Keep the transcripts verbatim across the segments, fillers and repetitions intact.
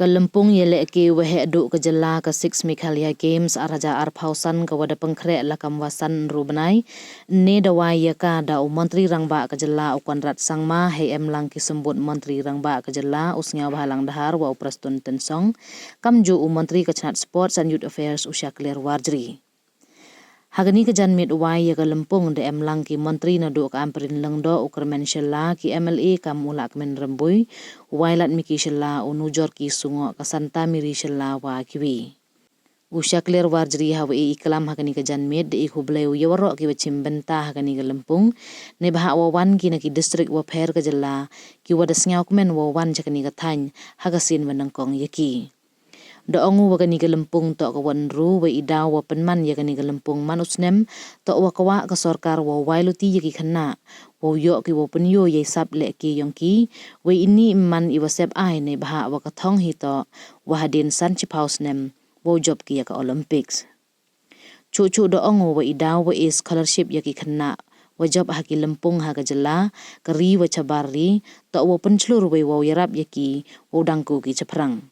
Ka lympung yalehke waheh duh ka jylla ka Six Meghalaya Games ar hajar arphaw san ka wa da pynkhreh la kam wa san ynru bnai, ne da wai ya ka da u Montri Rangbah ka jylla u Conrad Sangma, hei em lang ki symbut Montri Rangbah ka jylla u Sniawbhalang Dhar wa u Prestone Tynsong, kamjuh u Montri ka chnat Sports and Youth Affairs u Shakliar Warjri. Ha kani ka janmiet wai ya ka lympung da em lang ki montri naduh ka Ampareen Lyngdoh, u Kyrmen Shylla, ki M L A kam u Lahkmen Rymbui, u Wailadmiki Shylla, u Nujorki Sungoh, ka Santa Mary Shylla wa kiwi. U Shakliar Warjri ha wa e i klam ha kani ka janmiet da i khublei u ya waroh ki wa chim bynta ha kani ka lympung, neibhah wa wan ki na ki district wa pher ka jylla, ki wa da sniawkmen wow wan cha kani ka thaiñ ha ka sien wa nyngkong ya ki. Da ong u wa kani ka lympung toh ka wa ynru wei i daw wa pynman ya kani ka lympung man u snem, toh wa kwah ka sorkar wow wai luti ya ki khynnah, wow yoh ki wow pynyoo ya i sap lehke yong ki, wei ini man i wa sep ai neibhah wa ka thong hi toh wa hadien san chiphaw snem wow jop ki ya ka Olympics. Chuh chuh da ong u wa i daw wa e scholarship ya ki khynnah wa jop ha ki lympung ha ka jylla, ka ri wa chabar ri, toh wow pynchlur wei wow yarap ya ki wow dang ku ki chaphrang.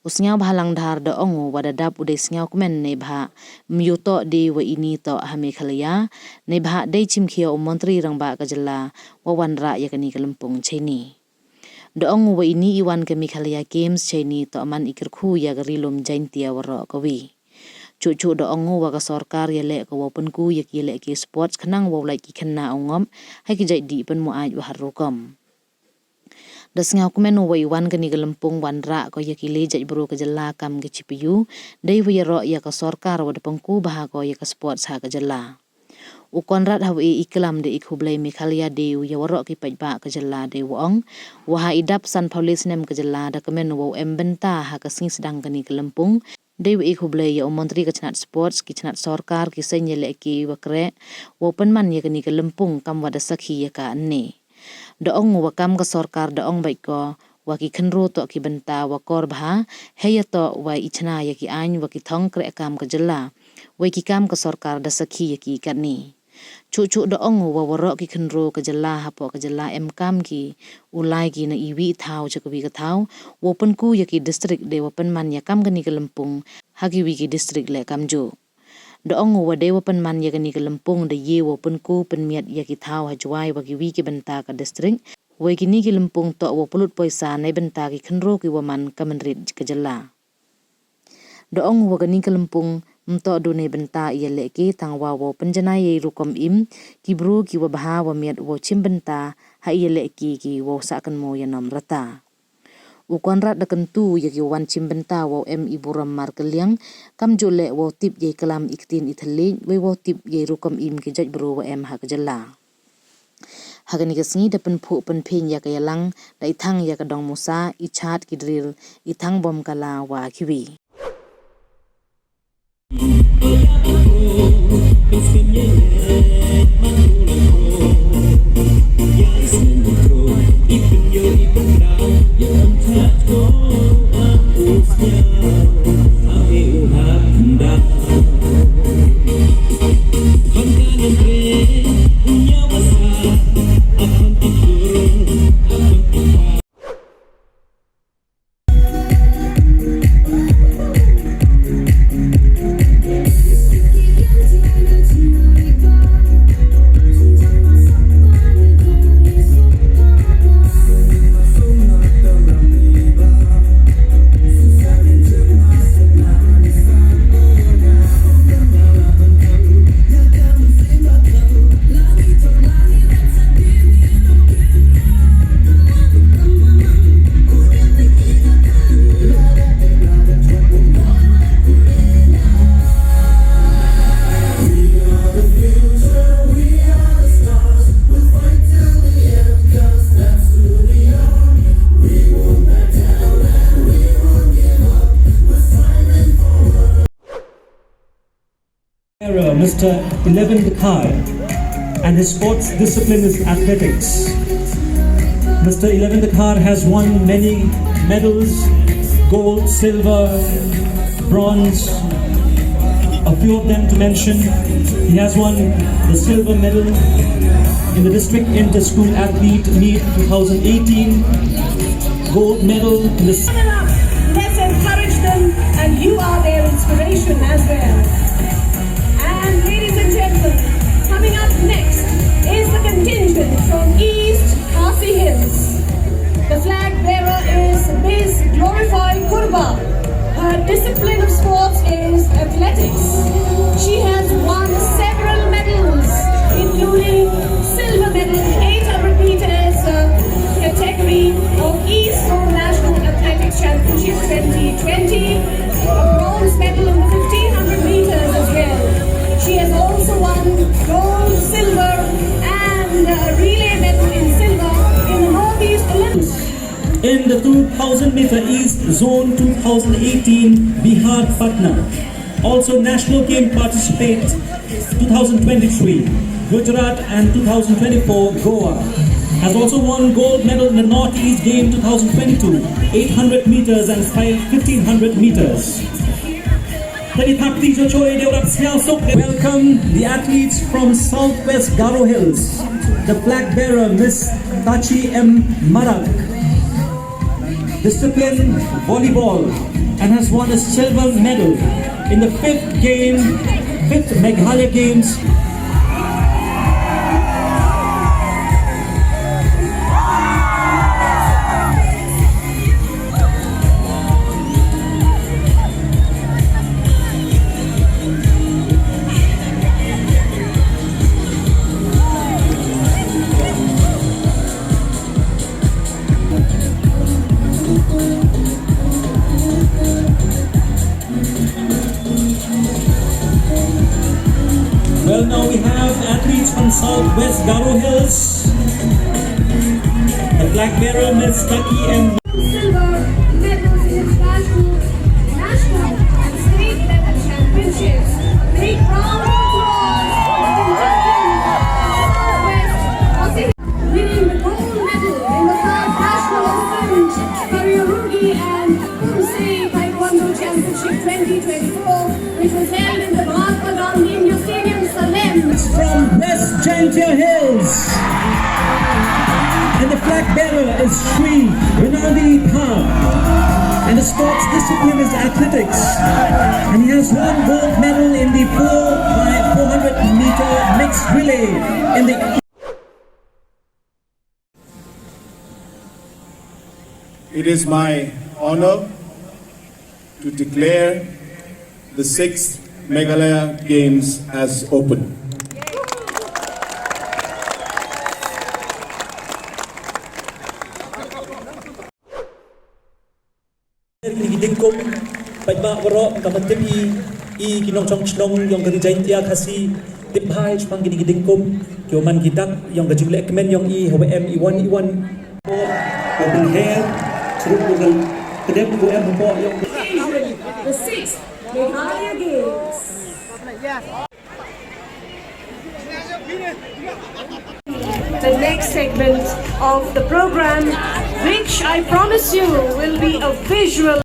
U Sniawbhalang Dhar da ong u wa da dap u dei sniawkmen neibhah ymyu toh de wa ini toh ha Meghalaya, neibhah dei chimkhia u Montri Rangbah ka jylla wa wanrah ya kani ka lympung chaini. Da ong u wa ini i wan ka Meghalaya Games chaini toh man i kyrkhu ya ka Ri-loom Jaintia waroh kawi. Chuh chuh da ong u wa ka sorkar yaleh ka wow pynku ya ki yalehke sports khnang wow lait ki khynnah u ngop ha ki jait dih pynmuaid wa har rukom. Da sniawkmen u wa i wan kani ka lympung wanrah ko ya ki le jait bru ka jylla kam ki chipiyu, dei wa yaroh ya ka sorkar wa da pynku bha ko ya ka sports ha ka jylla. U Conrad ha wa e i klam da i khublei Meghalaya Day u ya waroh ki paidbah ka jylla dei wa ong, wa ha i dap sanphaw le snem ka jylla da kmen wow em bynta ha ka sngi sdang kani ka lympung, dei wa e khublei ya u Montri ka chnat Sports, ki chnat sorkar, ki seiñ yalehke wa kreh wow pynman ya kani ka lympung kam wa da sakhi ya ka ynne. Da ong u wa kam ka sorkar da ong bait ko wa ki khynroo toh ki bynta wa kor bha, hei ya toh wa i chna ya ki aiñ wa ki thong kreh kam ka jylla, wei ki kam ka sorkar da sakhi ya ki katni. Chuh chuh da ong u wa waroh ki khynroo ka jylla hapoh ka jylla em kam ki u lai ki na iwi i thaw cha kawi ka thaw, wow pynku ya ki district dei wa pynman ya kam kani ka lympung ha kiwi ki district leh kamjuh. Da ong u wa dei wa pynman ya kani ka lympung da ye wow pynku pynmiat ya ki thaw ha Jowai wa kiwi ki bynta ka district, wei kini ki lympung toh wow pynlut poisa neibynta ki khynroo ki wa man ka mynrit ka jylla. Da ong u wa kani ka lympung ym toh du neibynta i yalehke tang wa wow pynjanai ya i rukom im ki bru ki wa bha wa miat wow chim bynta ha i yalehke ki wow sahkynmoo yanom rta. U Conrad da kyntu ya ki wa wan chim bynta wow em i burom markylliang, kamjuh leh wow tip ya i klam i ktien i thylliej, wei wow tip ya i rukom im ki jait bru wa em ha ka jylla. Ha kani ka sngi da pynphuh pynphiñ ya ka yalang, da i thang ya ka dong musa, i chaad ki drill, i thang bom kala wa kiwi. Mister Eleven Dkhar, and his sports discipline is athletics. Mister Eleven Dkhar has won many medals, gold, silver, bronze, a few of them to mention. He has won the silver medal in the District Inter-School Athlete Meet two thousand eighteen, gold medal in the As well. And ladies and gentlemen, coming up next is the contingent from East Khasi Hills. The flag bearer is Miss Glorify Kurba. Her discipline of sports is athletics. She has won several medals, including silver medal in eight hundred meters, uh, category of East Zone National Athletics Championship twenty twenty, a bronze medal in the fifteen hundred meters as well. She has also won gold, silver, and a relay medal in silver in the Northeast Olympics. In the two thousand meter East Zone two thousand eighteen, Bihar, Patna. Also, National Game participate two thousand twenty-three, Gujarat, and two thousand twenty-four, Goa. Has also won gold medal in the Northeast Game two thousand twenty-two, eight hundred meters and five, fifteen hundred meters. Tadi thap ti cho choi deu rap sniaw sok. Welcome the athletes from Southwest Garo Hills. The flag bearer, Miss Tachi M Marak. Discipline volleyball and has won a silver medal in the fifth game, fifth Meghalaya Games. Well, now we have athletes from Southwest Garo Hills. The flag bearer, Miss Taki M. Silver medals in international, national and state level championships. A big round of applause for the contestant from Southwest Garo Hills. Winning the gold medal in the first National Open Kyoryuger and Poomsae Taekwondo Championship twenty twenty-four, which was held in the Mahatma Gandhi Indoor Stadium, Salem. From West Jaintia Hills. And the flag bearer is Shri Rinaldi Pha. And the sports discipline is athletics. And he has won gold medal in the four by four hundred meter mixed relay in the It is my honor to declare the sixth Meghalaya Games as open. Kini ki dingkum, paidbah waroh, kamwa tip i, i ki nongchong chnong yong ka Ri Jaintia Khasi, tip bha i chpang kini ki dingkum, ki wa man ki dak yong ka jingleh kmen yong i, hawa em i wan i wan. Wa pynher, chirup wa ka kdem ko em hapoh yong. The sixth Meghalaya Games. The next segment of the program, which I promise you will be a visual.